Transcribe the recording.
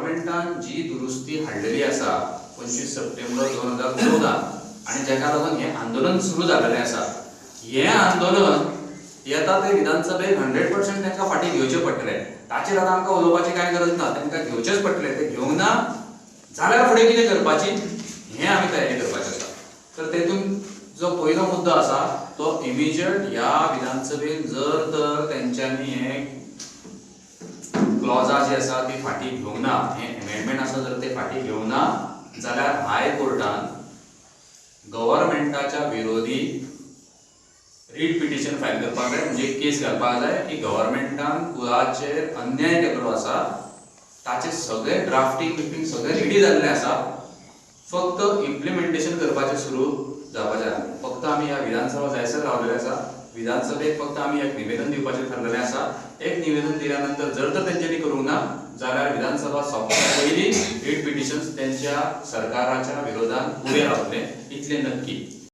गव्हर्मेंटान जी दुरुस्ती हाडलेली आसा 25 सप्टेंबर 2014 आनी जाका लागून हें आंदोलन सुरू जालेलें आसा, हें आंदोलन येता ते विधानसभेक 100% तांकां फाटीं घेवचें पडटलें. ताचेर आतां आमकां उलोवपाची कांय गरज ना, तांकां घेवचेंच पडटलें. ते घेवंक ना जाल्यार फुडें कितें करपाची हें आमी तयारी करपाची आसा. तर तेतून जो पयलो मुद्दो आसा तो इमिजिएट ह्या विधानसभेन जर तर तेंच्यांनी हें क्लॉजा जी आसा ती फाटीं घेवंक ना, हें एमेंडमेंट आसा जर ते फाटीं घेवंक ना जाल्यार हायकोर्टान गव्हर्मेंटाच्या विरोधी रीट पिटिशन फायल करपाक जाय, म्हणजे केस घालपाक जाय की गव्हर्मेंटान कुळाचेर अन्याय केल्लो आसा, ताचे सगळे ड्राफ्टींग बिफ्टींग सगळें रेडी जाल्लें आसा, फक्त इम्प्लिमेंटेशन करपाचें सुरू जावपाचें आसा. फक्त आमी ह्या विधानसभा जायसर रावलेले आसा, विधानसभेक फक्त आमी एक निवेदन दिवपाचें थारलेलें आसा. एक निवेदन दिल्या नंतर जर तर तेंच्यांनी करूंक ना जाल्यार विधानसभा सोंपच्या पयलीं रीट पिटिशन्स तेंच्या सरकाराच्या विरोधान उबें रावतलें, इतलें नक्की.